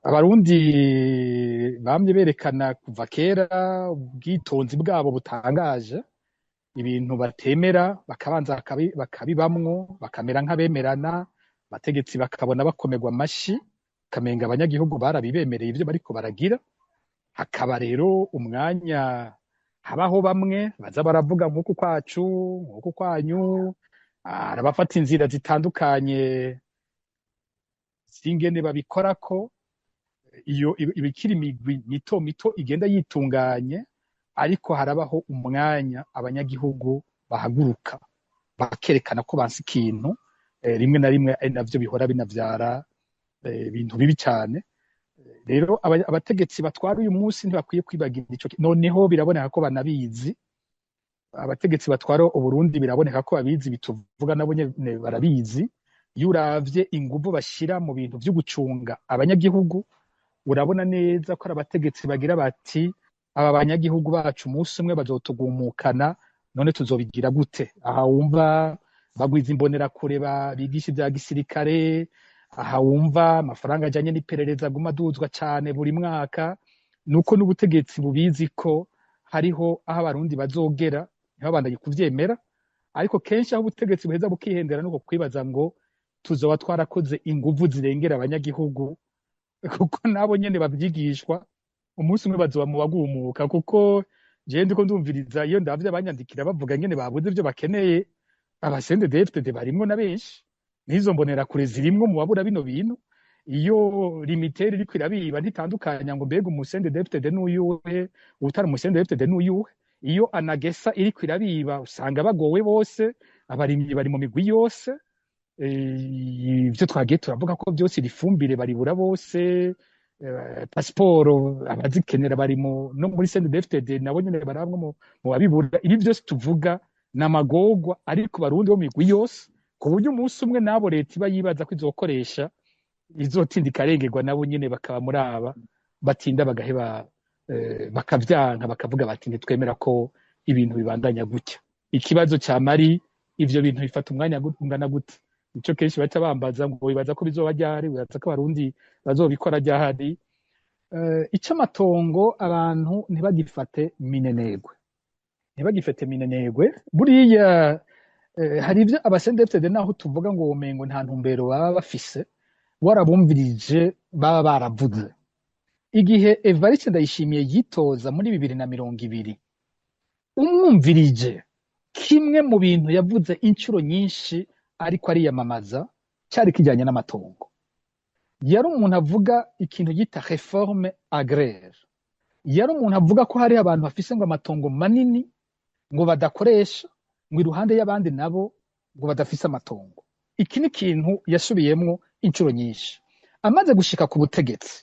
Abarundi bamye berekana kuva kera ubwitonzi bwabo butangaje, ibintu batemera bakabanza bakabibamwo, bakamera nk'abemerana, abategetsi bakabona bakomerwa amashi, kamenga abanyagihugu barabibemereye ivyo bariko baragira. Hakaba rero umwanya habaho bamwe baza baravuga nk'uku kwacu, nk'uku kwanyu, arabafata inzira zitandukanye z'ingene babikorako. Iyo ibikiri imigwi mito mito igenda yitunganye, ariko harabaho umwanya abanyagihugu bahaguruka bakerekana ko banse ikintu, rimwe na rimwe ari navyo bihora binavyara ibintu bibi cane. Rero abategetsi batwara uyu munsi ntibakwiye kwibagira ico. Noneho biraboneka ko banabizi. Abategetsi batwara Uburundi biraboneka ko babizi, bituvuga nabo nyene barabizi. Iyo uravye inguvu bashira mu bintu vyo gucunga abanyagihugu, urabona neza ko ari abategetsi bagira bati: "Aba banyagihugu bacu umunsi umwe bazotugumukana, none tuzobigira gute?" Aha wumva bagwiza imbonerakure bigisha ivya gisirikare, aha wumva amafaranga ajanye n'iperereza aguma aduzwa cane buri mwaka, nuko n'ubutegetsi bubizi ko hariho aho Abarundi bazogera ntibabandanye kuvyemera. Ariko kenshi aho ubutegetsi buheza bukihendera nuko kwibaza ngo tuzoba twarakoze inguvu zirengera abanyagihugu, kuko nabo nyene bavyigishwa, umunsi umwe bazoba mu bagumuka. Kuko jewe ndiko ndumviriza, iyo ndavye abanyandikira bavuga ngene babuze ivyo bakeneye, aba CNDD-FDD barimwo na benshi, n'izo mbonerakure zirimwo mu babura bino bintu. Iyo Lumitel iriko irabiba, ntitandukanya ngo mbega umu CNDD-FDD n'uyuhe, uwutari umu CNDD-FDD n'uyuhe. Iyo ANAGESSA iriko irabiba, usanga bagowe bose, abarimyi bari mu migwi yose. Ivyo twagiye turavuga ko byose, irifumbire baribura bose, pasiporo abazikenera bari mu no muri CNDD-FDD nabo nyene baramwe mu babibura. Ibi byose tuvuga ni amagorwa ariko Barundi bo mu migwi yose, ku buryo umunsi umwe nabo leta iba yibaza ko izokoresha izotinda ikarengerwa, nabo nyene bakaba muri aba batinda bagaheba, bakavyanka, bakavuga bati: "Ntitwemera ko ibintu bibandanya gutya." Ikibazo ca mari ivyo bintu bifata umwanya ungana gute? Nico kenshi baca bambaza ngo: "Wibaza ko bizoba ryari? Wibaza ko Abarundi bazobikora ryahari?" Ic'amatongo abantu ntibagifate minenegwe, ntibagifate minenegwe. Buriya hari ivyo aba CNDD-FDD, naho tuvuga ngo womengo nta ntumbero baba bafise, warabumvirije baba baravuze. Igihe Evariste Ndayishimiye yitoza muri 2020, umwumvirije, kimwe mu bintu yavuze inshuro nyinshi ariko ariyamamaza cyari kijyanye n'amatongo. Yari umuntu avuga ikintu yita réforme agraire. Yari umuntu avuga ko hari abantu bafise ngo amatongo manini ngo badakoresha, ngo iruhande y'abandi nabo ngo badafise amatongo. Iki ni ikintu yasubiyemwo inshuro nyinshi. Amaze gushika ku butegetsi,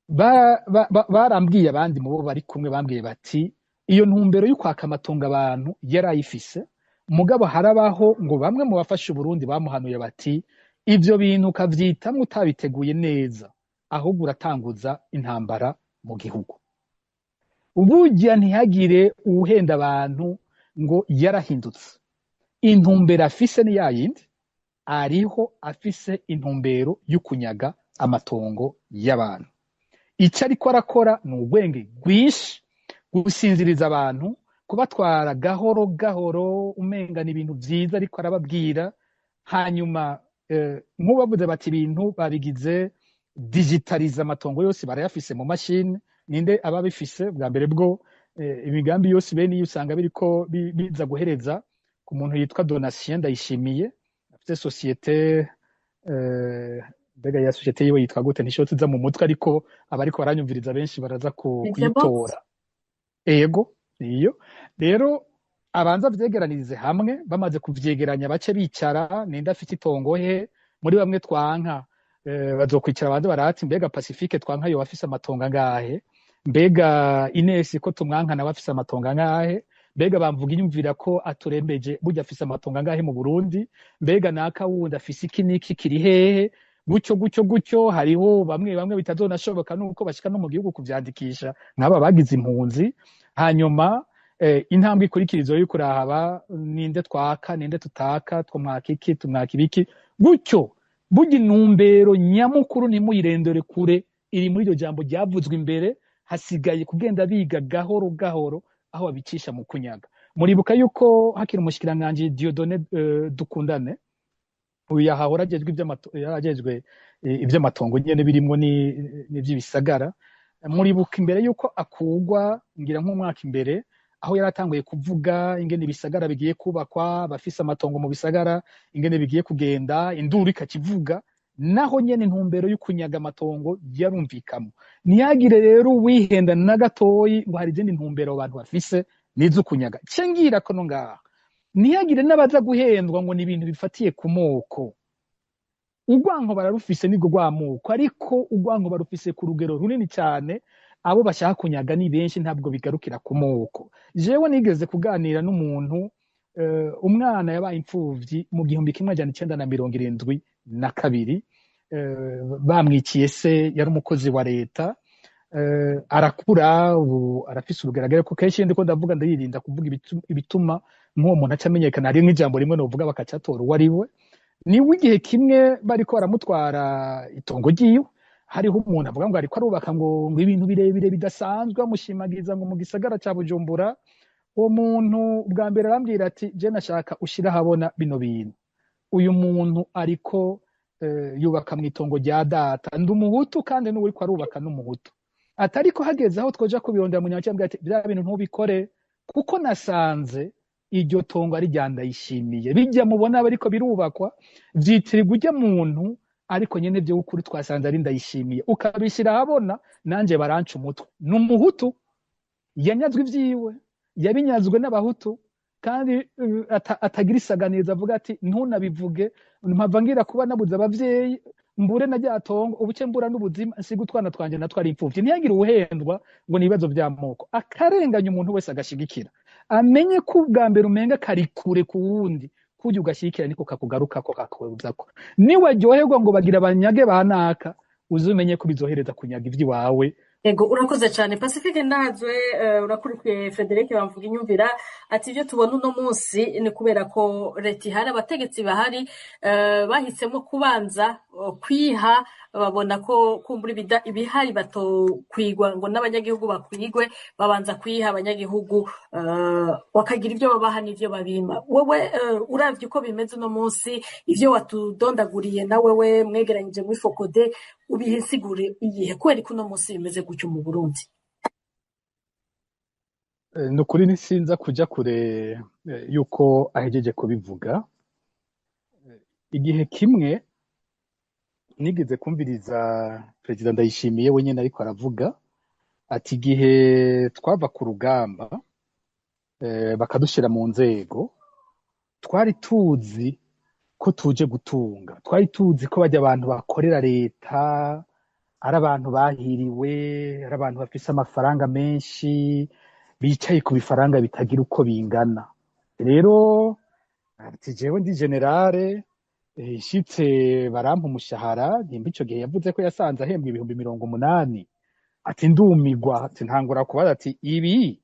barambwiye, abandi mu bo bari kumwe bambwiye bati: "Iyo ntumbero yo kwaka amatongo abantu yari ayifise, mugabo harabaho ngo bamwe mu bafashe Uburundi bamuhanuye bati: 'Ivyo bintu ukavyitamwo utabiteguye neza, ahubwo uratanguza intambara mu gihugu.'" Burya ntihagire uwuhenda abantu ngo yarahindutse. Intumbero afise ni yayindi, ariho afise intumbero yo kunyaga amatongo y'abantu. Icyo ariko arakora ni ubwenge bwinshi, gusinziriza abantu, kubatwara gahoro gahoro, umenga ni ibintu vyiza ariko arababwira. Hanyuma nk'ubu bavuze bati ibintu babigize digitalize, amatongo yose barayafise mu mashini. Ninde aba abifise bwa mbere bwo? Imigambi yose bene iyo usanga biriko biza guhereza ku muntu yitwa Donatien Ndayishimiye, afite société, mbega ya société yiwe yitwa gute? Ntishobotse iza mu mutwe, ariko abariko baranyumviriza benshi baraza kuyitora. Ego, niyo rero abanza avyegeranirize hamwe. Bamaze kuvyegeranya, bace bicara: ninde afite itongo he muri bamwe twanka? Bazokwicara banze barati: mbega Pacifique twanka yoba afise amatongo angahe? Mbega Ines ko tumwanka nawe afise amatongo angahe? Mbega bamvuga inyumvira ko aturembeje, burya afise amatongo angahe mu Burundi? Mbega naka wundi afise iki n'iki, kiri hehe? Gutyo gutyo gutyo. Hariho bamwe bamwe bitazonashoboka nuko bashika no mu gihugu kuvyandikisha, nk'aba bagize impunzi. Hanyuma intambwe ikurikirizo yo kuraba ninde twaka, ninde tutaka, twamwaka iki, tumwaka ibiki, gutyo. Burya intumbero nyamukuru ntimuyirendere kure, iri muri iryo jambo ryavuzwe imbere. Hasigaye kugenda biga gahoro gahoro aho babicisha mu kunyaga. Muribuka yuko hakiri umushikiranganji Dieudonné Dukundane, uyu yahahora ajejwe ivy'amatongo nyene, birimwo n'ivy'ibisagara. Muribuka imbere yuko akugwa, ngira nk'umwaka imbere, aho yari atanguye kuvuga ingene ibisagara bigiye kubakwa, bafise amatongo mu bisagara ingene bigiye kugenda, induru ikakivuga. Naho nyene intumbero y'ukunyaga amatongo yarumvikamo. Ntihagire rero uwihenda na gatoyi ngo hari izindi ntumbero abantu bafise n'izukunyaga. Cengira ko no ngaha ntihagire n'abaza guhendwa ngo ni ibintu bifatiye ku moko. Urwanko bararufise, nibwo rw'amoko, ariko urwanko barufise ku rugero runini cyane. Abo bashaka kunyaga ni benshi, ntabwo bigarukira ku moko. Jewe nigeze kuganira n'umuntu, umwana yabaye imfuvyi mu 1972, bamwiciye se, yari umukozi wa leta. Arakura, ubu arafise urugaragara ko kenshi ndiko ndavuga ndayirinda kuvuga ibituma nk'uwo muntu aca amenyekana. Hari nk'ijambo rimwe novuga bakacatora uwo ari we. Niwe igihe kimwe bariko baramutwara itongo ryiwe, hariho umuntu avuga ngo ariko arubaka ngo ibintu birebire bidasanzwe, bamushimagiza ngo mu gisagara ca Bujumbura. Uwo muntu bwa mbere arambwira ati: "Je nashaka ushira ahabona bino bintu. Uyu muntu ariko yubaka mu itongo rya data, ndi umuhutu kandi n'uwuriko arubaka n'umuhutu." Atariko hageze aho twoja kubirondera mu nyakira, ati: "Bya bintu ntubikore, kuko nasanze iryo tongo ari rya Ndayishimiye. Bijya mubona bariko birubakwa vyitirirwa ujya muntu, ariko nyene vyo ukuri twasanze ari Ndayishimiye. Ukabishira ahabona nanje baranca umutwe." Ni umuhutu yanyazwe ivyiwe, yabinyazwe n'abahutu, kandi atagira isaganiza, avuga ati: "Ntunabivuge, mpava ngira kuba nabuze abavyeyi, mbure na rya tongo, ubuce mbura n'ubuzima, nsiga utwana twanje natwo ari imfuvyi." Ntihagire uwuhendwa ngo ni ibibazo vy'amoko. Akarenganya umuntu wese agashigikira, amenye ko ubwa mbere umenga kari kure ku wundi, kurya ugashyigikira niko kakugarukako, kakuzako. Niwaryoherwa ngo bagira banyage banaka, uzumenye ko bizohereza kunyaga ivy'iwawe. Ego, urakoze cyane, Pacifique Ndazwe. Urakurikiye Frederic bamvuga inyumvira ati ibyo tubona uno munsi ni kubera ko leta ihari, abategetsi bahari, bahisemo kubanza kwiha, babona ko kumbura ibihari batokwigwa ngo n'abanyagihugu bakwigwe, babanza kwiha abanyagihugu, bakagira ibyo babaha n'ibyo babima. Wowe uravye uko bimeze uno munsi, ivyo watudondaguriye, na wewe mwegeranyije muri FOCODE, ubiha insiguro iyihe kubera ko uno munsi bimeze gutyo mu Burundi? Ni ukuri ntisinza kuja kure yuko ahejeje kubivuga. Igihe kimwe nigeze kumviriza Perezida Ndayishimiye wenyine ariko aravuga ati: "Igihe twava ku rugamba, bakadushira mu nzego, twari tuzi ko tuje gutunga, twari tuzi ko bajya abantu bakorera leta ari abantu bahiriwe, ari abantu bafise amafaranga menshi, bicaye ku bifaranga bitagira uko bingana." Rero ati: "Jewe ndi général, nshitse barampa umushahara." Nimba ico gihe yavuze ko yasanze ahembwa 80,000, ati: "Ndumigwa." Ati: "Ntangura kubaza ati: ibi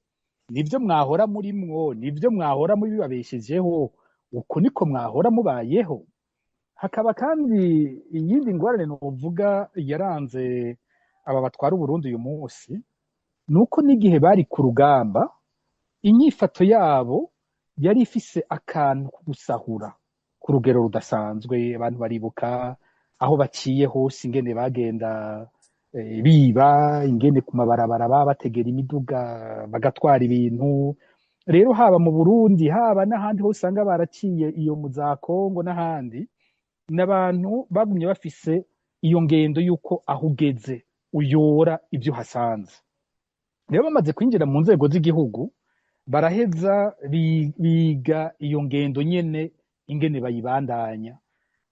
nivyo mwahora murimwo? Nivyo mwahora mubibabeshejeho? Uku niko mwahora mubayeho?" Hakaba kandi iyindi ngorane novuga yaranze aba batwara Uburundi uyu munsi, nuko n'igihe bari ku rugamba inyifato yabo yari ifise akantu ko gusahura ku rugero rudasanzwe. Abantu baribuka aho baciye hose ingene bagenda biba, ingene ku mabarabara baba bategera imiduga bagatwara ibintu. Rero haba mu Burundi, haba n'ahandi hose usanga baraciye iyo mu za Kongo n'ahandi, n'abantu bagumye bafise iyo ngendo y'uko aho ugeze uyora ibyo uhasanze. Rero bamaze kwinjira mu nzego z'igihugu, baraheza biga iyo ngendo nyene ingene bayibandanya.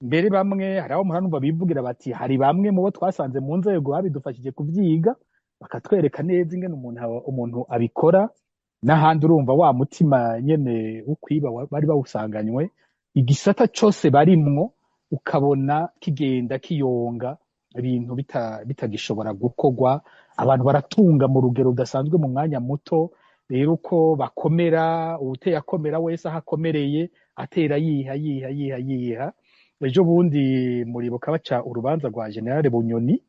Mbere bamwe hari abo muranumva bivugira bati: "Hari bamwe mu bo twasanze mu nzego babidufashije kuvyiga, bakatwereka neza ingene umuntu abikora." N'ahandi urumva wa mutima nyene wo kwiba bari bawusanganywe. Igisata cose barimwo ukabona kigenda kiyonga, ibintu bitagishobora gukorwa. Abantu baratunga mu rugero rudasanzwe mu mwanya muto. Rero uko bakomera, uwuteye akomera wese aho akomereye atera yiha, yiha, yiha, yiha. Ejo bundi muribuka baca urubanza rwa Général Bunyoni,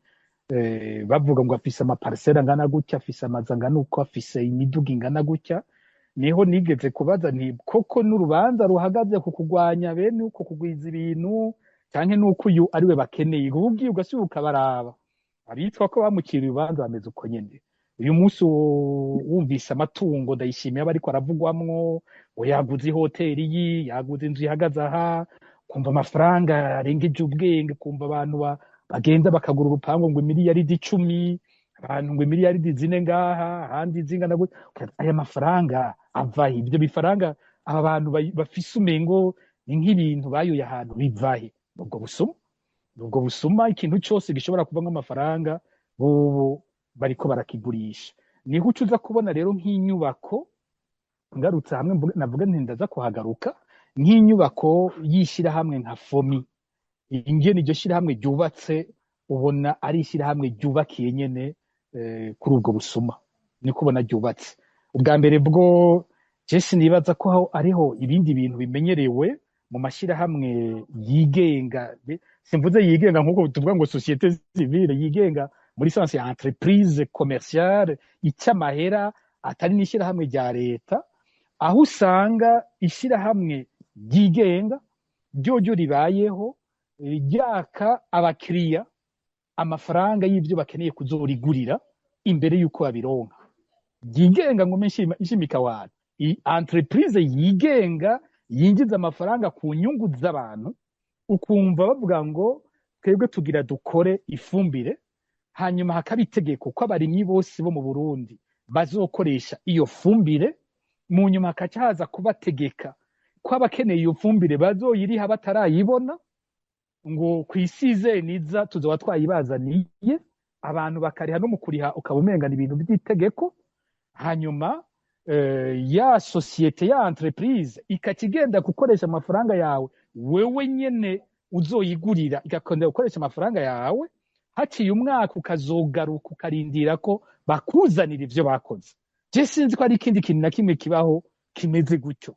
bavuga ngo afise amaparcelle angana gutya, afise amazu angana uko, afise imiduga ingana gutya. Niho nigeze kubaza nti: koko n'urubanza ruhagaze ku kugwanya bene uko kugwiza ibintu, canke nuko uyu ariwe bakeneye? Ubu ugiye ugasubira ukabaraba, abitwa ko bamuciriye urubanza bameze uko nyene. Uyu munsi wumvise amatungo Ndayishimiye aba ariko aravugwamwo, ngo yaguze ihoteri iyi, yaguze inzu ihagaze aha, kumva amafaranga arengeje ubwenge, kumva abantu bagenda bakagura urupangu ngo imiliyaridi 10, abantu ngo imiliyaridi 4 ngaha, ahandi zingana gutya. Aya mafaranga avahe? Ibyo bifaranga aba bantu bafise umengo ni nk'ibintu bayoye ahantu, bivahe? Ubwo busuma, ubwo busuma. Ikintu cose gishobora kuvamwo amafaranga bobo bariko barakigurisha. Niho uca uza kubona rero nk'inyubako, ngarutse hamwe navuga nti ndaza kuhagaruka, nk'inyubako y'ishirahamwe nka FOMI, ingene iryo shirahamwe ryubatse, ubona ari ishirahamwe ryubakiye nyene kuri ubwo busuma. Niko ubona ryubatse. Ubwa mbere bwo je sinibaza ko ariho ibindi bintu bimenyerewe mu mashirahamwe yigenga. Simvuze yigenga nk'uko tuvuga ngo société civile, yigenga muri sens ya entreprise commerciale ic'amahera, atari n'ishirahamwe rya leta, aho usanga ishirahamwe ryigenga ryoryo ribayeho ryaka abakiriya amafaranga y'ivyo bakeneye kuzorigurira imbere y'uko babironka. Ryigenga ngo nshimika abantu, entreprise yigenga yinjiza amafaranga ku nyungu z'abantu, ukumva bavuga ngo twebwe tugira dukore ifumbire, hanyuma hakaba itegeko ko abarimyi bose bo mu Burundi bazokoresha iyo fumbire, mu nyuma hakaca haza kubategeka ko abakeneye iyo fumbire bazoyiriha batarayibona, ngo kw'isizeni iza tuzoba twayibazaniye. Abantu bakariha, no mu kuriha ukaba umengana ibintu by'itegeko. Hanyuma ya société, ya entreprise ikaca igenda gukoresha amafaranga yawe wewe nyene uzoyigurira, igakondera gukoresha amafaranga yawe. Haciye umwaka ukazogaruka ukarindira ko bakuzanira ivyo bakoze. Je sinzi ko ari ikindi kintu na kimwe kibaho kimeze gutyo.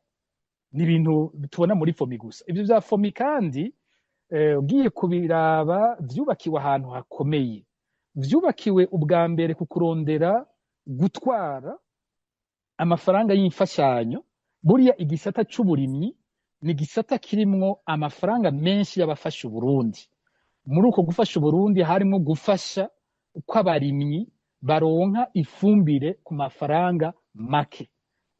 Ni ibintu tubona muri FOMI gusa. Ivyo vya FOMI kandi, ugiye kubiraba, vyubakiwe ahantu hakomeye. Vyubakiwe ubwa mbere ku kurondera gutwara amafaranga y'imfashanyo. Buriya igisata c'uburimyi ni igisata kirimwo amafaranga menshi y'abafasha Uburundi. Muri uko gufasha Uburundi harimwo gufasha ko abarimyi baronka ifumbire ku mafaranga make.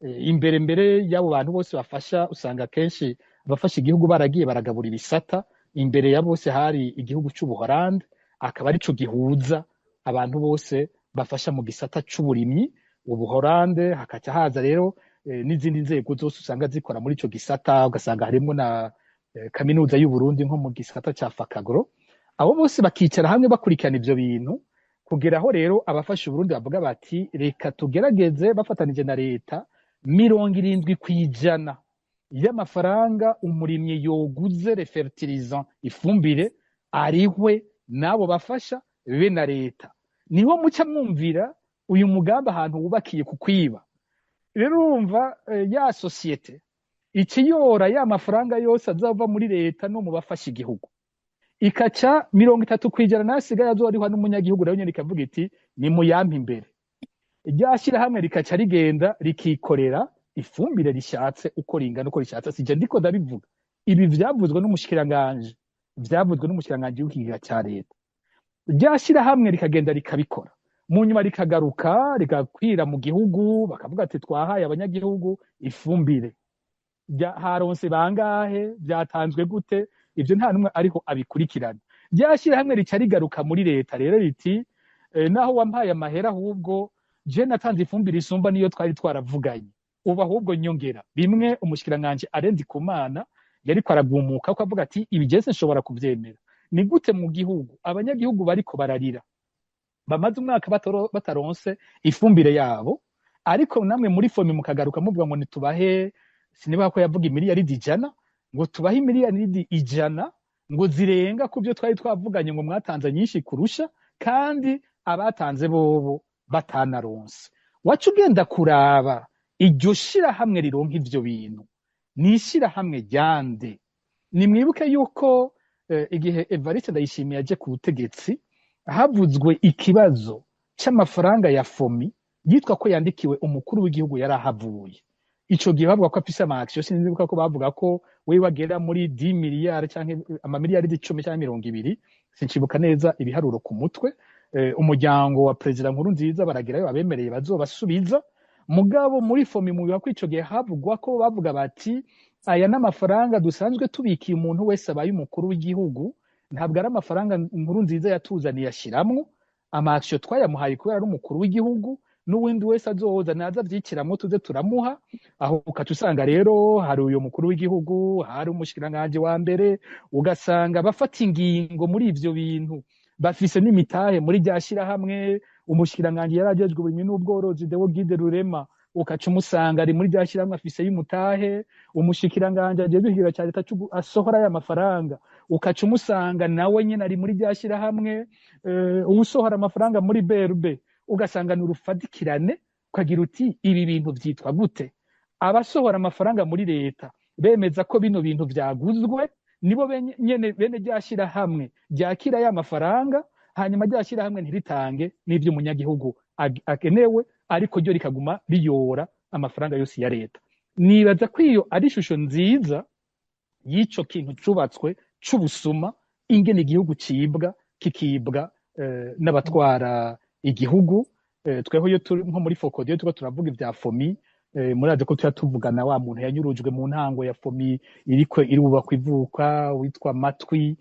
Imbere mbere y'abo bantu bose bafasha, usanga kenshi abafasha igihugu baragiye baragabura ibisata. Imbere ya bose hari igihugu c'Ubuholande, akaba arico gihuza abantu bose bafasha mu gisata c'uburimyi, Ubuholande. Hakaca haza rero n'izindi nzego zose usanga zikora muri ico gisata, ugasanga harimwo na kaminuza y'Uburundi nko mu gisata ca Fakagro. Abo bose bakicara hamwe bakurikirana ivyo bintu, kugera aho rero abafasha Uburundi bavuga bati: reka tugerageze, bafatanije na leta, 70% y'amafaranga umurimyi yoguze les fertilisants, ifumbire, arihwe n'abo bafasha be na leta. Niho muca mwumvira uyu mugambi ahantu wubakiye ku kwiba. Rero urumva, ya société ikiyora ya mafaranga yose azava muri leta no mu bafasha igihugu, ikaca 30% nasigaye azorihwa n'umunyagihugu, nayo nyene ikavuga iti: nimuyampe imbere. Rya shyirahamwe rikaca rigenda rikikorera ifumbire rishatse uko ringana, uko rishatse. Sije ndiko ndabivuga, ibi vyavuzwe n'umushikiranganji, vyavuzwe n'umushikiranganji w'ikigega ca leta. Rya shyirahamwe rikagenda rikabikora, mu nyuma rikagaruka rigakwira mu gihugu, bakavuga ati: twahaye abanyagihugu ifumbire. Haronse bangahe? Byatanzwe gute? Ivyo nta numwe ariho abikurikirana. Rya shyirahamwe rica rigaruka muri leta rero riti: naho wampaye amahera, ahubwo je natanze ifumbire isumba niyo twari twaravuganye, ubu ahubwo nyongera. Bimwe umushikiranganji Arenzi Kumana yariko aragumuka ko avuga ati: ibi jese nshobora kuvyemera ni gute mu gihugu abanyagihugu bariko bararira, bamaze umwaka bataronse ifumbire yabo, ariko namwe muri FOMI mukagaruka muvuga ngo nitubahe, siniba ko yavuga imiliyaridi 100, ngo tubahe imiliyaridi 100 ngo zirenga ku byo twari twavuganye, ngo mwatanze nyinshi kurusha, kandi abatanze bobo batanaronse. Waca ugenda kuraba iryo shirahamwe rironka ivyo bintu ni ishirahamwe ryande? Nimwibuke yuko Igihe Evariste Ndayishimiye aje ku butegetsi, havuzwe ikibazo c'amafaranga ya FOMI yitwa ko yandikiwe umukuru w'igihugu yari ahavuye. Ico gihe bavuga ko afise ama action, sinibuka ko bavuga ko wewe agera muri 10 miliyari canke amamiliyari 10 canke 20, sincibuka neza ibiharuro ku mutwe. Umuryango wa Perezida Nkurunziza baragerayo babemereye bazobasubiza. Mugabo muri FOMI mu ko ico gihe havugwa ko bavuga bati: "Aya n'amafaranga dusanzwe tubikiye umuntu wese abaye umukuru w'igihugu, ntabwo ari amafaranga Nkurunziza yatuzaniye ashiramwo ama action, twayamuhaye kubera ari umukuru w'igihugu, n'uwundi wese azoza naza avyikiramwo tuze turamuha." Aho ukaca usanga rero hari uyo mukuru w'igihugu, hari umushikiranganji wa mbere, ugasanga bafata ingingo muri ivyo bintu bafise n'imitahe muri rya shirahamwe. Umushikiranganji yari ajejwe uburimyi n'ubworozi, Deo Guide Rurema, ukaca umusanga ari muri rya shirahamwe, afise y'umutahe. Umushikiranganji ajejwe ikigega ca leta asohora aya mafaranga, ukaca umusanga nawe nyene ari muri rya shirahamwe. Uwusohora amafaranga muri BRB, ugasanga ni urufatikirane. Ukagira uti: "Ibi bintu vyitwa gute?" Abasohora amafaranga muri leta bemeza ko bino bintu vyaguzwe nibo nyene bene rya shirahamwe ryakira ya mafaranga, hanyuma rya shirahamwe ntiritange n'ivyo umunyagihugu akenewe, ariko ryo rikaguma riyora amafaranga yose ya leta. Nibaza ko iyo ari ishusho nziza y'ico kintu cubatswe c'ubusuma, ingene igihugu cibwa, kikibwa n'abatwara igihugu. Tweho iyo turi nko muri FOCODE, iyo turiko turavuga ivya FOMI, murazi ko tuba tuvugana wa muntu yanyurujwe mu ntango ya FOMI iriko irubakwa ivuka, witwa Matwi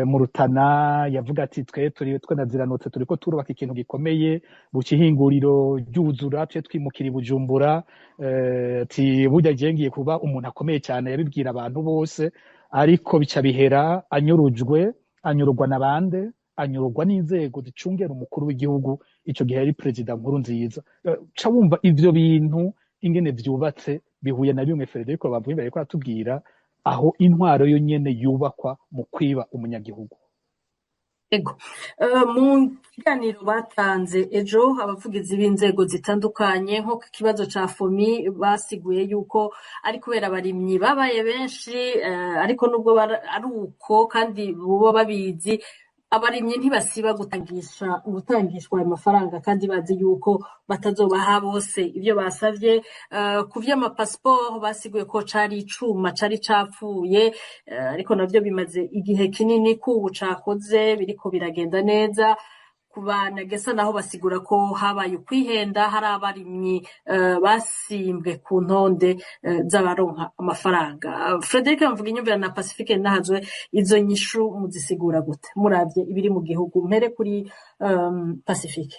mu Rutana. Yavuga ati: "Twe turi twe na Ziranotse turiko turubaka ikintu gikomeye, buca ihinguriro ryuzura twe twimukira i Bujumbura." Ati: "Burya jewe ngiye kuba umuntu akomeye cyane." Yabibwira abantu bose, ariko bica bihera anyurujwe. Anyururwa na bande? Anyururwa n'inzego zicungera umukuru w'igihugu, ico gihe yari Perezida Nkurunziza. Ca wumva ivyo bintu ingene vyubatse bihuye na bimwe Federico bavuye imbere ko aratubwira, aho intwaro yo nyene yubakwa mu kwiba umunyagihugu. Ego. Mu kiganiro batanze ejo abavugizi b'inzego zitandukanye, nko ku kibazo ca FOMI, basiguye yuko ari kubera abarimyi babaye benshi, ariko nubwo ari uko kandi boba babizi, abarimyi ntibasiba gutangishwa ayo mafaranga kandi bazi yuko batazobaha bose ivyo basavye. Ku vy'amapasiporo basiguye ko cari icuma cari capfuye, ariko navyo bimaze igihe kinini ko ubu cakoze, biriko biragenda neza. Ku banagesa naho basigura ko habaye ukwihenda, hari abarimyi basimbwe ku ntonde z'abaronka amafaranga. Frederic Mvuga na Pacifique Nahazwe, izo nyishu muzisigura gute muravye ibiri mu gihugu? Mpere kuri Pacifique.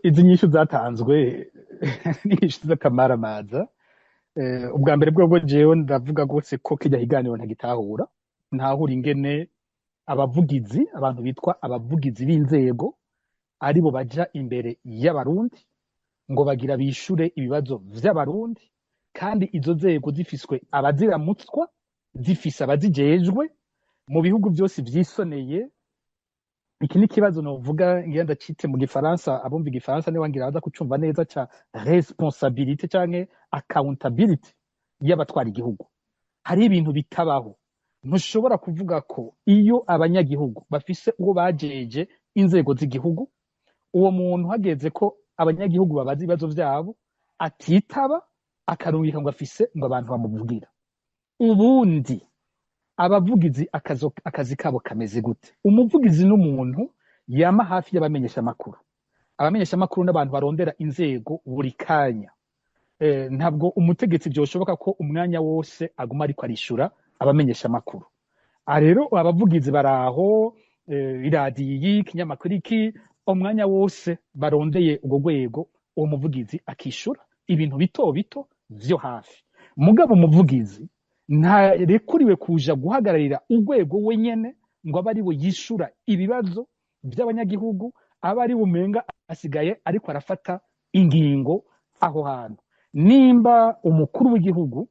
Izi nyishu zatanzwe ni inyishu z'akamaramaza. Ubwa mbere bwobwo jewe ndavuga rwose ko kirya kiganiro ntagitahura, ntahura ingene abavugizi, abantu bitwa abavugizi b'inzego, aribo baja imbere y'Abarundi ngo bagira bishure ibibazo vy'Abarundi, kandi izo nzego zifiswe abaziramutswa, zifise abazijejwe. Mu bihugu vyose vyisoneye, iki ni ikibazo novuga ngira ndacite mu gifaransa, abumva igifaransa niba ngira baza kucumva neza, ca responsabilité canke accountability y'abatwara igihugu. Hari ibintu bitabaho. Ntushobora kuvuga ko iyo abanyagihugu bafise uwo bajeje inzego z'igihugu, uwo muntu hageze ko abanyagihugu babaza ibibazo vyabo atitaba, akarungika ngo afise ngo abantu bamuvugira. Ubundi abavugizi akazi kabo kameze gute? Umuvugizi n'umuntu yama hafi y'abamenyesha amakuru. Abamenyesha amakuru n'abantu barondera inzego buri kanya. Ntabwo umutegetsi vyoshoboka ko umwanya wose aguma ariko arishura abamenyesha amakuru. Aha rero abavugizi baraho, iradiyo iyi, ikinyamakuru iki, umwanya wose barondeye urwo rwego, uwo muvugizi akishura ibintu bito bito vyo hafi. Mugabo umuvugizi ntarekuriwe kuja guhagararira urwego wenyene ngo abe ari we yishura ibibazo by'abanyagihugu, abe ari bumenga asigaye ariko arafata ingingo aho hantu. Nimba umukuru w'igihugu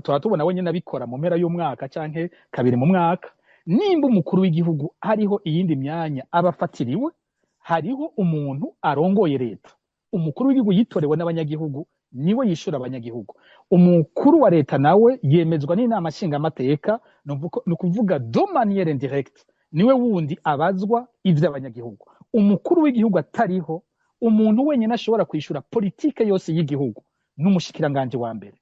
tuba tubona wenyine abikora mu mpera y'umwaka canke kabiri mu mwaka, nimba umukuru w'igihugu hariho iyindi myanya aba afatiriwe, hariho umuntu arongoye leta, umukuru w'igihugu yitorewe n'abanyagihugu. Niwe yishura abanyagihugu. Umukuru wa leta nawe yemezwa n'Inama Nshingamateka, ni ukuvuga de manière indirecte niwe wundi abazwa ivy'abanyagihugu. Umukuru w'igihugu atariho, umuntu wenyine ashobora kwishura politike yose y'igihugu n'umushikiranganje wa mbere.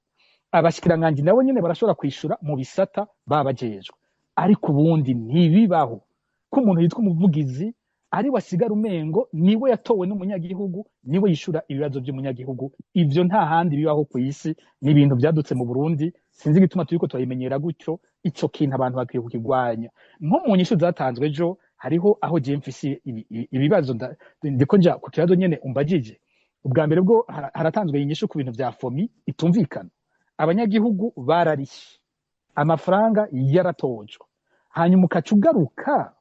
Abashikiranganji nabo nyene barashobora kwishura mu bisata babajejwe, ariko ubundi ntibibaho ko umuntu yitwa umuvugizi ari wasigara umengo niwe yatowe n'umunyagihugu, niwe yishura ibibazo by'umunyagihugu. Ivyo nta handi bibaho ku isi, ni ibintu vyadutse mu Burundi. Sinzi igituma turiko turabimenyera gutyo. Ico kintu abantu bakwiye kukigwanya. Nko mu nyishu zatanzwe ejo, hariho aho jewe mfise ibibazo. Ndiko nja ku kibazo nyene umbajije. Ubwa mbere bwo haratanzwe inyishu ku bintu vya FOMI itumvikana. Abanyagihugu bararishe, amafaranga yaratojwe, hanyuma ukaca ugaruka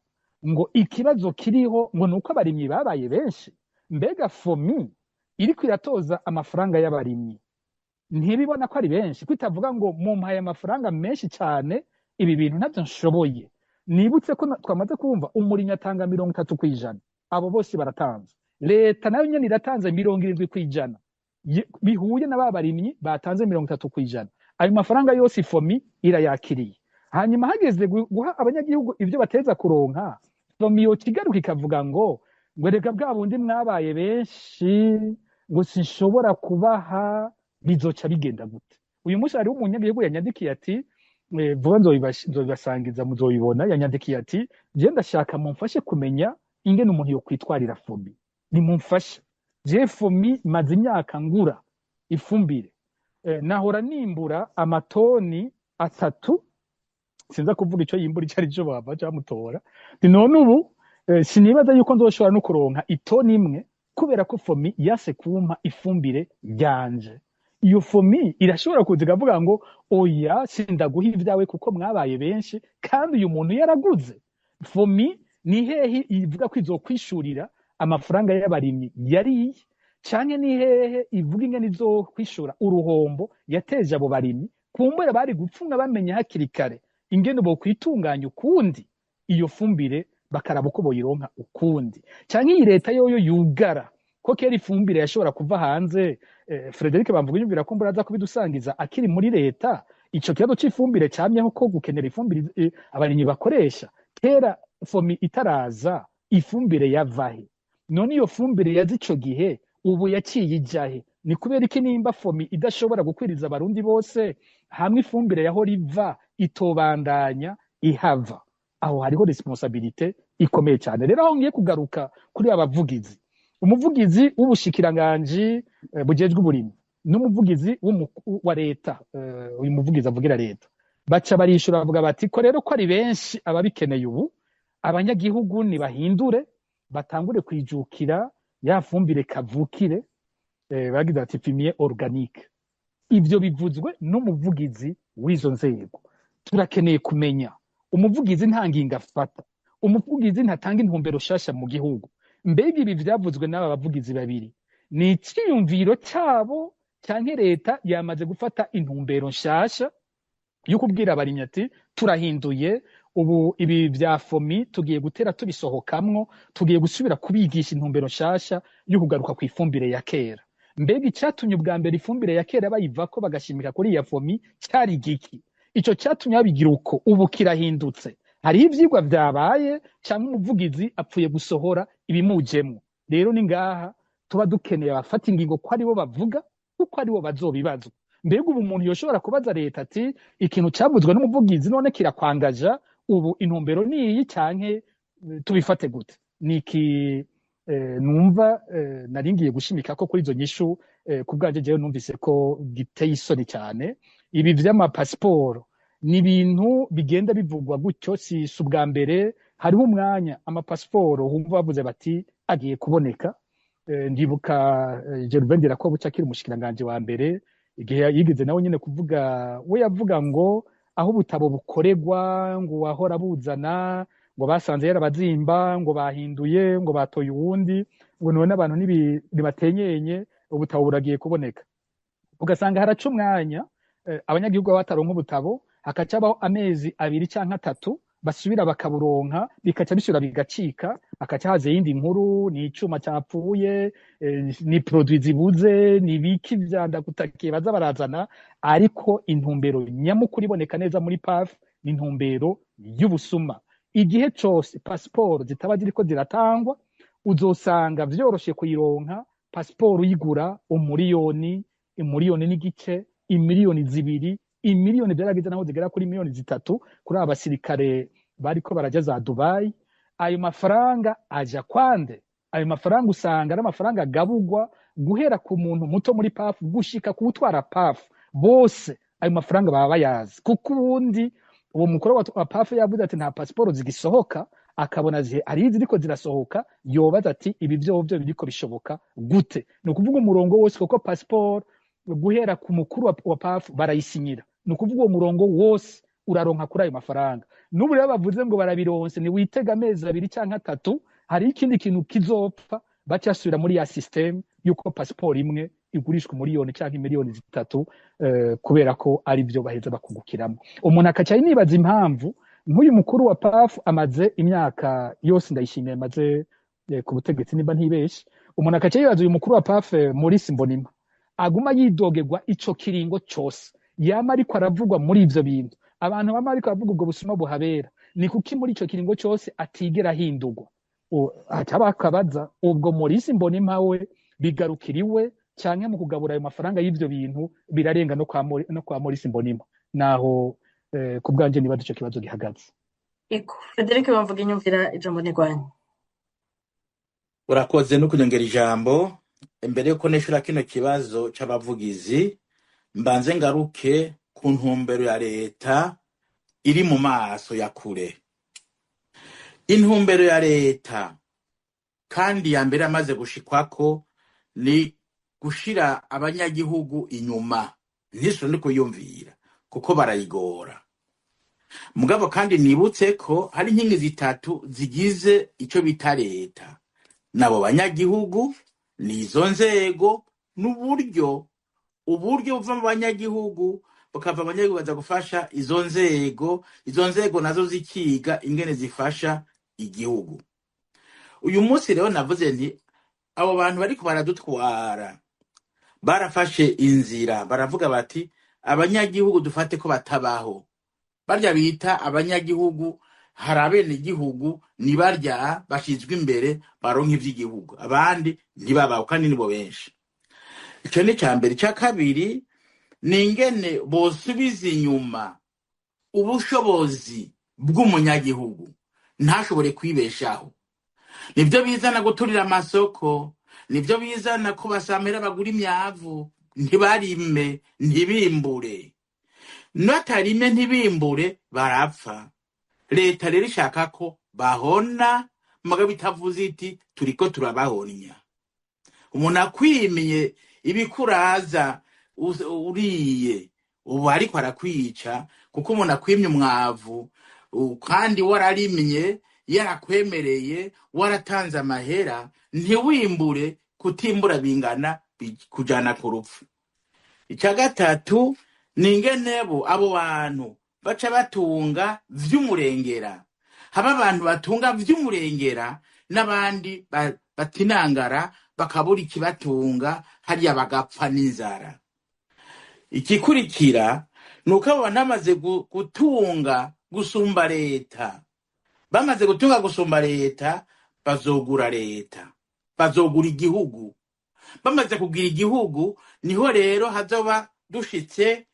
ngo ikibazo kiriho ngo ni uko abarimyi babaye benshi. Mbega FOMI iriko iratoza amafaranga y'abarimyi ntibibona ko ari benshi? Ko itavuga ngo mumpaye amafaranga menshi cyane, ibi bintu ntabyo nshoboye? Nibutse ko twamaze kumva umurimyi atanga 30%, abo bose baratanze. Leta nayo nyene iratanze 70%, bihuye na ba barimyi batanze 30%. Ayo mafaranga yose FOMI irayakiriye, hanyuma hageze guha abanyagihugu ibyo bateza kuronka, FOMI yokigaruka ikavuga ngo reka bwa bundi mwabaye benshi, ngo sinshobora kubaha. Bizoca bigenda gute? Uyu munsi hariho umunyagihugu yanyandikiye ati vuba nzobibasangiza, muzoyibona. Yanyandikiye ati: "Je ndashaka mumfashe kumenya ingene umuntu yokwitwarira FOMI, nimumfashe. Je FOMI maze imyaka ngura ifumbire, nahora nimbura amatoni 3." Sinza kuvuga ico yimbura ico ari cyo, bava bamutora. None ubu sinibaza yuko nzoshobora no kuronka itoni 1 kubera ko FOMI yase kumpa ifumbire ryanje. Iyo FOMI irashobora kuza ikavuga ngo oya, sindaguha ibyawe kuko mwabaye benshi, kandi uyu muntu yaraguze. FOMI ni hehe ivuga ko izokwishurira amafaranga y'abarimyi yariye, canke ni hehe ivuga ingene izokwishura uruhombo yateje abo barimyi? Kumbura bari gupfunga bamenye hakiri kare ingene bokwitunganya ukundi, iyo fumbire bakaraba uko boyironka ukundi, canke iyi leta yoyo yugara ko kera ifumbire yashobora kuva hanze. Frederic Bamvuga yumvira ko mbura aza kubidusangiza akiri muri leta. Ico kibazo c'ifumbire camyeho, ko gukenera ifumbire abarimyi bakoresha kera FOMI itaraza, ifumbire yavahe? None iyo fumbire yaza ico gihe ubu yaciye ijahe? Ni kubera iki, nimba FOMI idashobora gukwiriza abarundi bose hamwe ifumbire yahora iva itobandanya ihava? Aho hariho responsabilité ikomeye cyane. Rero aho ngiye kugaruka kuri abavugizi, umuvugizi w'ubushikiranganji bujejwe uburimyi n'umuvugizi wa leta, uyu muvugizi avugira leta, baca barishura bavuga bati ko rero ko ari benshi ababikeneye ubu, abanyagihugu nibahindure, batangure kwijukira ya fumbire kavukire, bagize ati fumier organique. Ivyo bivuzwe n'umuvugizi w'izo nzego. Turakeneye kumenya, umuvugizi nta ngingo afata, umuvugizi ntatanga intumbero shasha mu gihugu. Mbega ibi vyavuzwe n'aba bavugizi babiri ni iciyumviro cabo, canke leta yamaze gufata intumbero nshasha yo kubwira abarimyi ati turahinduye ubu, ibi vya FOMI tugiye gutera tubisohokamwo, tugiye gusubira kubigisha intumbero nshasha yo kugaruka ku ifumbire ya kera? Mbega icatumye ubwa mbere ifumbire ya kera bayivako bagashimika kuri iya FOMI cari giki? Ico catumye babigira uko ubu kirahindutse? Hariho ivyigwa vyabaye, canke umuvugizi apfuye gusohora ibimujemwo? Rero ni ngaha tuba dukeneye abafata ingingo ko aribo bavuga, kuko aribo bazobibazwa. Mbega ubu umuntu yoshobora kubaza leta ati ikintu cavuzwe n'umuvugizi none kirakwangaja ubu, intumbero niyi canke tubifate gute? Niki numva nari ngiye gushimika ko kuri izo nyishu, ku bwanje jewe numvise ko giteye isoni cyane. Ibi vy'amapasiporo ni ibintu bigenda bivugwa gutyo, si ubwa mbere. Hariho umwanya amapasiporo wumva bavuze bati agiye kuboneka. Ndibuka Gervain Ndirakobuca akiri umushikiranganji wa mbere, igihe yigeze nawe nyene kuvuga, we yavuga ngo aho ubutabo bukorerwa, ngo wahora buzana, ngo basanze yarabazimba, ngo bahinduye, ngo batoye uwundi, ngo none abantu ntibatenyenye, ubutabo buragiye kuboneka. Ugasanga haraca umwanya abanyagihugu baba bataronka ubutabo, hakacabaho amezi 2 canke 3. basubira bakaburonka, bikaca bisubira bigacika, hakaca haza iyindi nkuru: ni icuma capfuye, ni produit zibuze, ni biki vyandagutakiye baza barazana. Ariko intumbero nyamukuru iboneka neza muri PAF ni intumbero y'ubusuma. Igihe cose pasiporo zitaba ziriko ziratangwa, uzosanga vyoroshe kuyironka. Pasiporo uyigura 1 miliyoni, 1.5 miliyoni, 2 miliyoni, imiliyoni, vyarageze naho zigera kuri 3 miliyoni kuri aba basirikare bariko baraja za Dubai. Ayo mafaranga aja kwande? Ayo mafaranga usanga ari amafaranga agabugwa guhera ku muntu muto muri PAF gushika kuwutwara PAF. Bose ayo mafaranga baba bayazi, kuko ubundi uwo mukuru wa PAF yavuze ati nta pasiporo zigisohoka, akabona hari iziriko zirasohoka, yobaza ati ibi vyovyo biriko bishoboka gute? Ni ukuvuga umurongo wose, kuko pasiporo guhera ku mukuru wa PAF barayisinyira, ni ukuvuga uwo murongo wose uraronka kuri ayo mafaranga. N'ubu rero bavuze ngo barabironse, ntiwitega amezi 2 canke 3, hari ikindi kintu kizopfa, baca basubira muri ya système yuko pasiporo imwe igurishwa 1 miliyoni canke 3 miliyoni, kubera ko ari byo baheza bakungukiramo. Umuntu akaca nibaza impamvu nk'uyu mukuru wa PAF amaze imyaka yose Ndayishimiye amaze ku butegetsi, nimba ntibeshe. Umuntu akaca yibaza uyu mukuru wa PAF, Maurice Mbonimpa, aguma yidogerwa ico kiringo cose, yama ariko aravugwa muri ivyo bintu, abantu bama ariko baravuga ubwo busuma buhabera, ni kuki muri ico kiringo cose atigera ahindurwa? Haca bakabaza ubwo Maurice Mbonimpa we bigarukira iwe, canke mu kugabura ayo mafaranga y'ivyo bintu birarenga no kwa Maurice Mbonimpa? Naho ku bwanje nibaza ico kibazo gihagaze. Ego, Frederic Bamvuga inyumvira, ijambo ni rwanyu. Urakoze no kunyongera ijambo. Imbere yuko nishura kino kibazo c'abavugizi, mbanze ngaruke ku ntumbero ya leta iri mu maso ya kure. Intumbero ya leta kandi ya mbere amaze gushikwako ni gushira abanyagihugu inyuma, ntisho no kuyumvira kuko barayigora. Mugabo kandi nibutse ko hari inkingi zitatu zigize ico bita leta: nabo banyagihugu, nizo nzego, n'uburyo. Uburyo buva mu banyagihugu, bukava abanyagihugu baza gufasha izo nzego, izo nzego nazo zikiga ingene zifasha igihugu. Uyu munsi rero navuze nti abo bantu bariko baradutwara barafashe inzira, baravuga bati abanyagihugu dufate ko batabaho. Barya bita abanyagihugu, hari abenegihugu, ni barya bashizwe imbere baronka ivy'igihugu, abandi ntibabaho kandi nibo benshi. Ico ni ica mbere. Ica kabiri ni ingene bosubiza inyuma ubushobozi bw'umunyagihugu, ntashobore kwibeshaho. Nivyo bizana guturira amasoko, nivyo bizana ko basamira bagura imyavu, ntibarime, ntibimbure. Batarime ntibimbure, barapfa. Leta rero ishaka ko bahona, mugabo itavuze iti turiko turabahonya. Umuntu akwimiye ibikuraza uriye, ubu ariko arakwica, kuko umuntu akwimye umwavu kandi wararimye, yarakwemereye, waratanze amahera, ntiwimbure, kutimbura bingana kujana ku rupfu. Icya gatatu ni ingenebo abo bantu baca batunga vy'umurengera. Haba abantu batunga vy'umurengera n'abandi batinangara bakabura ikibatunga hariya, bagapfa n'inzara. Igikurikira ni uko abo bantu bamaze gutunga gusumba leta, bamaze gutunga gusumba leta, bazogura leta, bazogura igihugu. Bamaze kugira igihugu, niho rero hazoba dushitse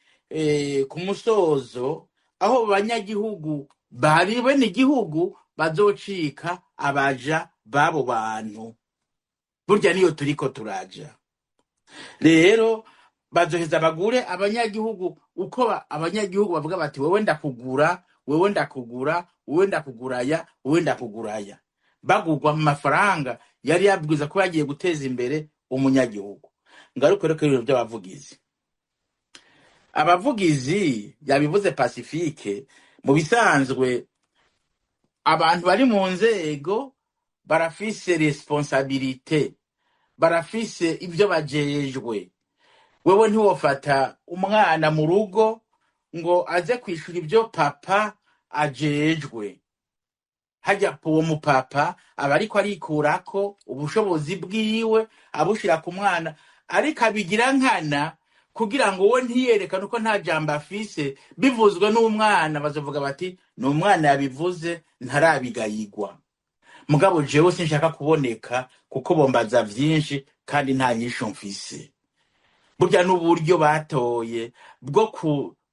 ku musozo aho abanyagihugu bari bene igihugu bazocika abaja b'abo bantu. Burya niyo turiko turaja. Rero bazoheza bagure abanyagihugu, uko abanyagihugu bavuga bati wewe ndakugura, wewe ndakugura, wewe ndakuguraya, wewe ndakuguraya, bagurwa mu mafaranga yari yabwiza ko yagiye guteza imbere umunyagihugu. Ngaruke rero kuri ibintu by'abavugizi. Abavugizi yabivuze Pacifique, mu bisanzwe abantu bari mu nzego barafise responsabilité, barafise ibyo bajejwe. Wewe ntiwofata umwana mu rugo ngo aze kwishura ibyo papa ajejwe. Hajya uwo mupapa aba ariko arikurako ubushobozi bwiwe abushira ku mwana, ariko abigira nkana kugira ngo we ntiyerekane uko nta jambo afise. Bivuzwe n'umwana bazovuga bati ni umwana yabivuze, ntarabigayigwa. Mugabo jewe sinshaka kuboneka kuko bombaza vyinshi kandi nta nyishu mfise. Burya n'uburyo batoye bwo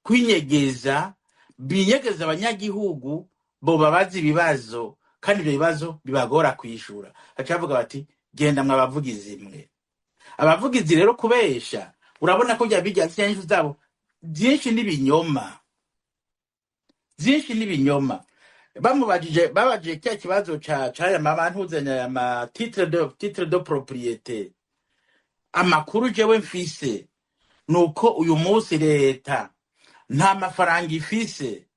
kwinyegeza, binyegeza abanyagihugu bobabaza ibibazo, kandi ivyo bibazo bibagora kwishura. Baca bavuga bati genda mwabavugizi mwe. Abavugizi rero kubesha, urabona ko bya bijya nyishu zabo byinshi n'ibinyoma, byinshi n'ibinyoma. Bamubajije, babajije cya kibazo ca caya mabantuzanya ya ma titre de propriété. Amakuru jewe mfise nuko uyu munsi leta nta mafaranga ifise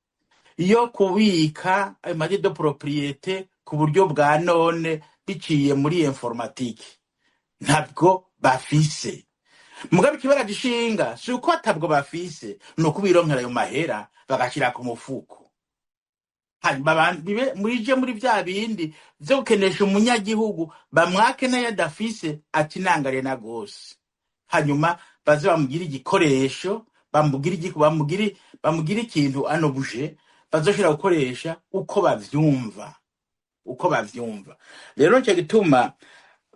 yo kubika ayo ma titre de propriété ku buryo bwa none biciye muri informatique, ntabwo bafise. Mugabe ikibara gishinga si uko atabwo bafise, ni uko bironkera ayo mahera bagashira ku mufuko, hanyuma bibe murije muri vya bindi vyo gukenesha umunyagihugu, bamwake nayo adafise ati nangare na gose, hanyuma baze bamugire igikoresho, bamugire ikintu anobuje bazoshobora gukoresha uko bavyumva, uko bavyumva. Rero nico gituma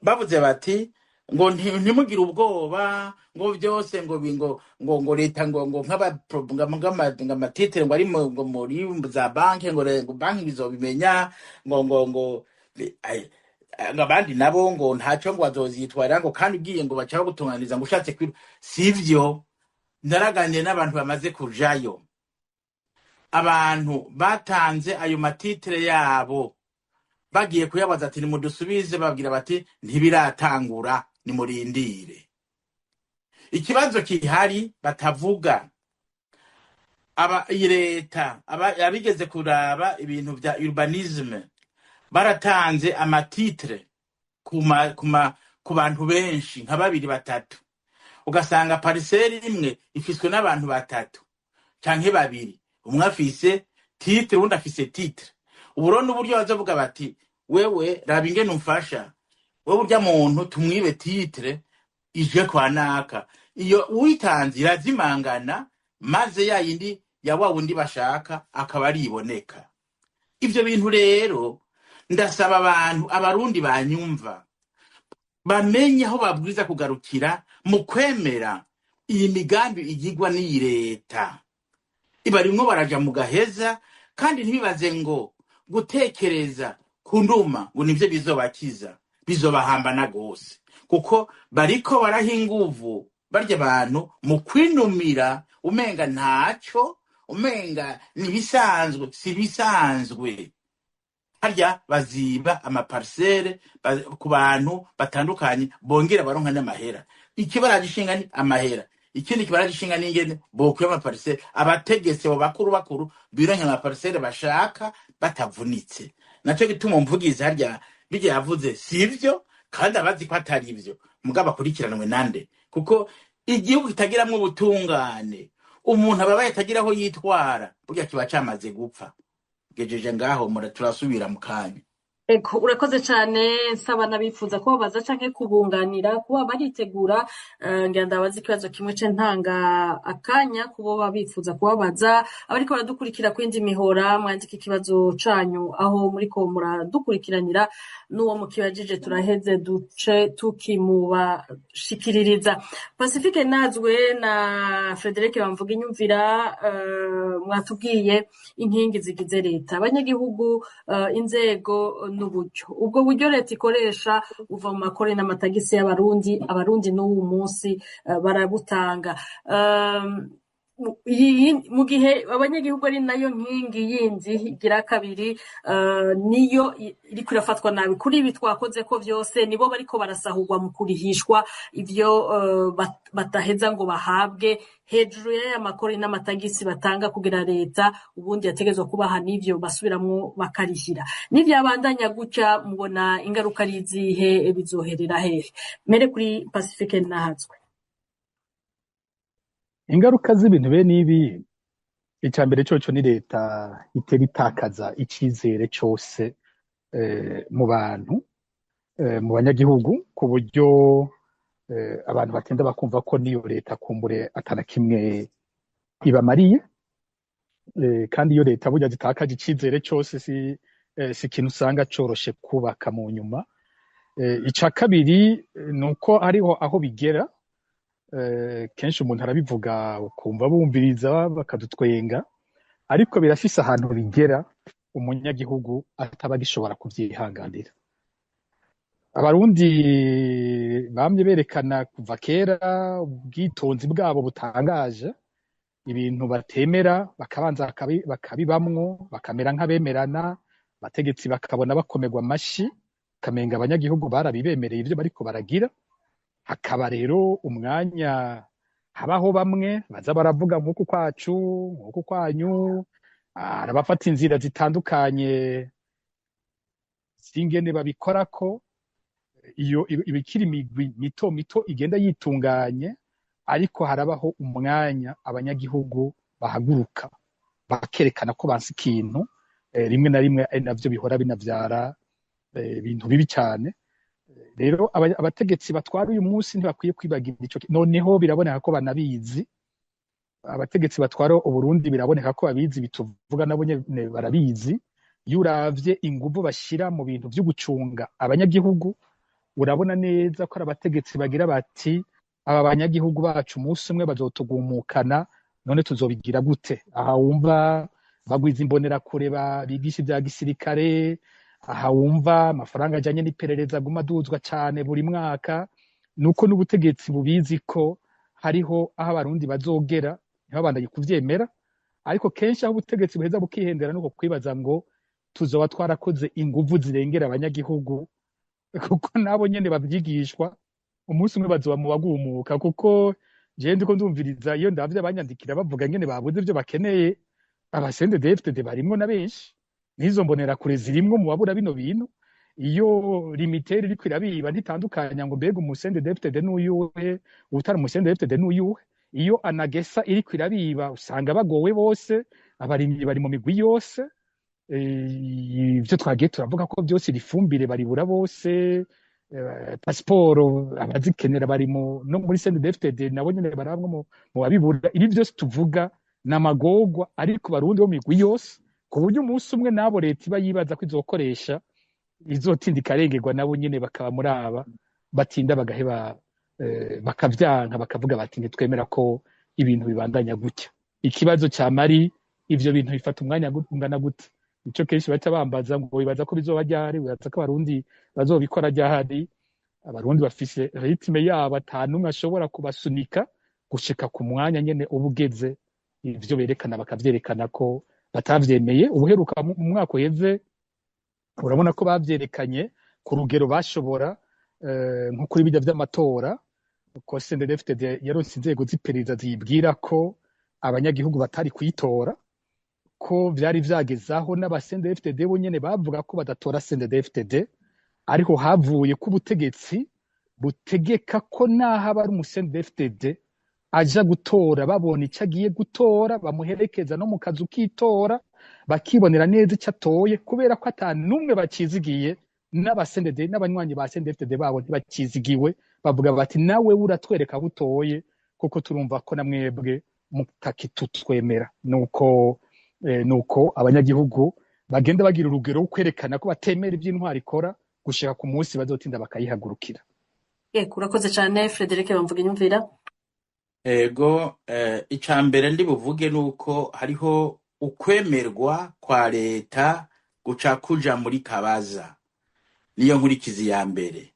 bavuze bati ngo ntimugire ubwoba, ngo byose ngo ngo ngo ngo leta ngo ngo nk'aba ngo ngo ama titres ngo ari ngo muri za banki, ngo ngo banki bizobimenya, ngo ngo ngo ngo abandi nabo ngo ntaco ngo bazozitwarira, ngo kandi ugiye ngo baca bagutunganiriza ngo ushatse kwiba. Sivyo. Naraganiriye n'abantu bamaze kujayo, abantu batanze ayo ma titres yabo, bagiye kuyabaza ati nimudusubize, babwira bati ntibiratangura, nimurindire. Ikibazo kihari batavuga, aba iyi leta abigeze kuraba ibintu vya urbanisme baratanze ama titres ku bantu benshi nka babiri batatu, ugasanga parcelle imwe ifiswe n'abantu batatu canke babiri, umwe afise titre, uwundi afise titre. Ubu rero n'uburyo bazovuga bati wewe raba ingene umfasha, wewe urya muntu tumwibe titre ije kwa naka, iyo uwitanze irazimangana, maze ya yindi ya wa wundi bashaka akaba ariboneka. Ivyo bintu rero ndasaba abantu, abarundi banyumva, bamenye aho babwiza kugarukira mu kwemera iyi migambi igirwa n'iyi leta. Ibarimwo baraja mu gaheza, kandi ntibibaze ngo gutekereza ku nduma ngo nivyo bizobakiza, bizobahambana gose, kuko bariko baraha inguvu barya abantu mu kwinumira, umenga ntaco, umenga nibisanzwe. Si bisanzwe. Harya baziba ama parcelles ku bantu batandukanye, bongera baronka n'amahera. Ikibara gishinga ni amahera, ikindi kibara gishinga ni ingene bokuye ama parcelles. Abategetsi abo bakuru bakuru bironka ama parcelles bashaka batavunitse. Naco gituma umuvugizi harya bijya yavuze sivyo, kandi abazi ko atari ivyo, mugabo akurikiranwe nande? Kuko igihugu kitagiramwo ubutungane, umuntu ababaye atagira aho yitwara, burya kiba camaze gupfa. Gejeje ngaho, mura turasubira mu kanya. Ego, urakoze cane. Nsaba n'abifuza kubabaza canke kubunganira kuba baritegura. Ngira ndabaza ikibazo kimwe ce ntanga akanya kubo bifuza kubabaza. Abariko baradukurikira kwindi mihora, mwandika ikibazo canyu aho muriko muradukurikiranira, n'uwo mukibajije turaheze duce tukimubashikiririza. Pacifique Nazwe na Frederic Bamvuga inyumvira, mwatubwiye inkingi zigize leta: abanyagihugu, inzego n'uburyo. Ubwo buryo leta ikoresha buva mu makore n'amatagisi y'abarundi. Abarundi n'uwu munsi barabutanga. Mu gihe abanyagihugu ari nayo nkingi yindi igira kabiri, niyo iriko irafatwa nabi kuri ibi twakoze ko vyose, nibo bariko barasahurwa mu kurihishwa ivyo bataheza ngo bahabwe hejuru y'aya makori n'amatagisi batanga kugira leta ubundi yategezwa kubaha, n'ivyo basubiramwo bakarihira. Nivyabandanya gutya, mubona ingaruka ari izihe? Bizoherera hehe? Mere kuri Pacifique Nahatswe. Ingaruka z'ibintu bene ibi Icya mbere coco ni leta itera itakaza icizere cose mu bantu, mu banyagihugu, ku buryo abantu batenda bakumva ko niyo leta kumbure atana kimwe ibamariye. Kandi iyo leta burya zitakaje icizere cose si ikintu usanga coroshe kubaka mu nyuma. Ica kabiri ni uko hariho aho bigera, kenshi umuntu arabivuga ukumva bumviriza bakadutwenga, ariko birafise ahantu bigera umunyagihugu ataba agishobora kuvyihanganira. Abarundi bamye berekana kuva kera ubwitonzi bwabo butangaje, ibintu batemera bakabanza bakabibamwo, bakamera nk'abemerana, abategetsi bakabona bakomerwa amashi, kamenga abanyagihugu barabibemereye ivyo bariko baragira. Hakaba rero umwanya habaho bamwe baza baravuga nk'uku kwacu, nk'uku kwanyu, arabafata inzira zitandukanye z'ingene babikorako. Iyo ibikiri imigwi mito mito igenda yitunganye, ariko harabaho umwanya abanyagihugu bahaguruka bakerekana ko banse ikintu, rimwe na rimwe ari navyo bihora binavyara ibintu bibi cyane. Rero abategetsi batwara uyu munsi ntibakwiye kwibagira ico. Noneho biraboneka ko banabizi, abategetsi batwara Uburundi biraboneka ko babizi, bituvuga nabo nyene barabizi. Iyo uravye inguvu bashira mu bintu vyo gucunga abanyagihugu, urabona neza ko ari abategetsi bagira bati aba banyagihugu bacu umunsi umwe bazotugumukana, none tuzobigira gute? Aha wumva bagwiza imbonerakure bigisha ibya gisirikare, aha wumva amafaranga ajanye n'iperereza aguma aduzwa cane buri mwaka, nuko n'ubutegetsi bubizi ko hariho aho abarundi bazogera ntibabandanye kuvyemera. Ariko kenshi aho ubutegetsi buheza bukihendera nuko kwibaza ngo tuzoba twarakoze inguvu zirengera abanyagihugu, kuko nabo nyene bavyigishwa umunsi umwe bazoba mu bagumuka. Kuko jewe ndiko ndumviriza, iyo ndavye abanyandikira bavuga ngene babuze ivyo bakeneye, aba CNDD-FDD barimwo na benshi, n'izo mbonerakure zirimwo mu babura bino bintu. Iyo limitere iriko irabiba ntitandukanya ngo mbega umu CNDD-FDD n'uyuhe, uwutari umu CNDD-FDD n'uyuhe. Iyo anagesa iriko irabiba usanga bagowe bose, abarimyi bari mu migwi yose. Ivyo twagiye turavuga ko byose, ifumbire baribura bose, pasiporo abazikenera bari mu no muri CNDD-FDD nabo nyene barabwo mu babibura. Ibi byose tuvuga ni amagorwa ariko barundi bo mu migwi yose, ku buryo umunsi umwe nabo leta iba yibaza ko izokoresha izotinda ikarengerwa, nabo nyene bakaba muri aba batinda bagaheba, bakavyanka, bakavuga bati ntitwemera ko ibintu bibandanya gutya. Ikibazo ca Mari, ivyo bintu bifata umwanya ungana gute? Nico kenshi baca bambaza ngo bibaza ko bizoba ryari, bibaza ko abarundi bazobikora ryari. Abarundi bafise rythme yabo, ata n'umwe ashobora kubasunika gushika ku mwanya nyene uba ugeze, ivyo berekana bakavyerekana ko batavyemeye. Ubuheruka mu mwaka uheze urabona ko bavyerekanye ku rugero bashobora, nko kuri bijya vy'amatora, ko CNDD-FDD yaronse inzego z'iperereza ziyibwira ko abanyagihugu batari kuyitora, ko vyari vyagezaho n'aba CNDD-FDD bo nyene bavuga ko badatora CNDD-FDD, ariko havuye ko ubutegetsi butegeka ko naho aba ari umu CNDD-FDD aja gutora babona ico agiye gutora, bamuherekeza no mu kazu k'itora bakibonera neza ico atoye, kubera ko ata n'umwe bacizigiye, n'aba CNDD n'abanywanyi ba CNDD-FDD babo ntibacizigiwe, bavuga bati nawe uratwereka aho utoye kuko turumva ko na mwebwe mutakitutwemera. Nuko abanyagihugu bagenda bagira urugero rwo kwerekana ko batemera ivy'intwari ikora gushika ku munsi bazotinda bakayihagurukira. Yego, urakoze cane Frederic Bamvuga inyumvira. Ego, ica mbere ndi buvuge nuko hariho ukwemerwa kwa leta guca kuja muri kabaza, niyo nkurikizi ya mbere.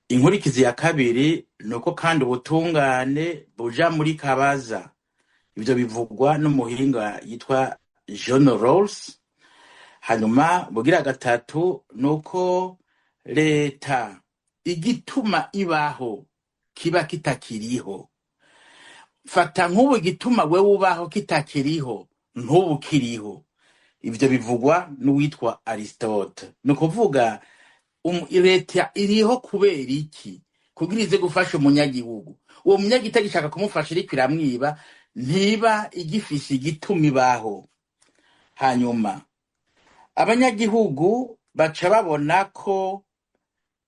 Inkurikizi ya kabiri nuko kandi ubutungane buja muri kabaza. Ivyo bivugwa n'umuhinga yitwa John Rawls. Hanyuma bugira gatatu nuko leta igituma ibaho kiba kitakiriho. Fata nk'ubu igituma wewe ubaho kitakiriho, ntubu kiriho. Ivyo bivugwa n'uwitwa Aristote. Ni ukuvuga leta iriho kubera iki? Kugira ize gufasha umunyagihugu. Uwo munyagihugu itagishaka kumufasha iriko iramwiba. Ntiba igifise igituma ibaho. Hanyuma abanyagihugu baca babona ko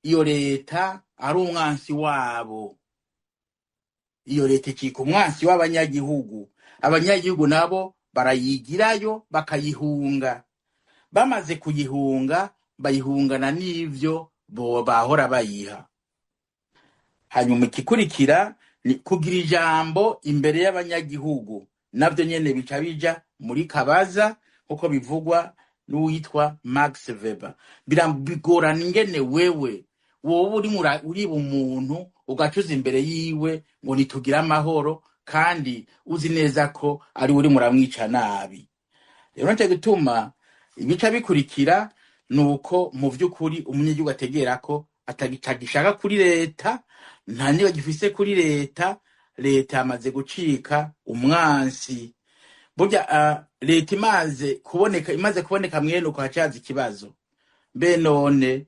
iyo leta ari umwansi wabo. Iyo leta icika umwansi w'abanyagihugu, abanyagihugu nabo barayigirayo bakayihunga. Bamaze kuyihunga, bayihungana n'ivyo bo bahora bayiha. Hanyuma igikurikira ni kugira ijambo imbere y'abanyagihugu, navyo nyene bica bija muri kabaza, nkuko bivugwa n'uwitwa Max Weber. Bigorana ingene wewe wowe uri uriba umuntu ugacuza imbere yiwe ngo nitugire amahoro, kandi uzi neza ko ari uri muramwica nabi. Rero nico gituma ibica bikurikira nuko mu vy'ukuri umunyagihugu ategera ko atagishaka kuri leta, nta niba gifise kuri leta. Leta yamaze gucika umwansi. Burya leta imaze kuboneka mwene uko hacaza ikibazo: mbe none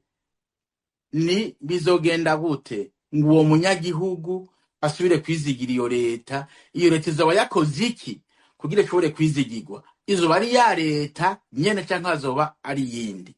ni bizogenda gute ngo uwo munyagihugu asubire kwizigira iyo leta? Iyo leta izoba yakoze iki kugira ishobore kwizigirwa? Izoba ari ya leta nyene canke hazoba ari iyindi?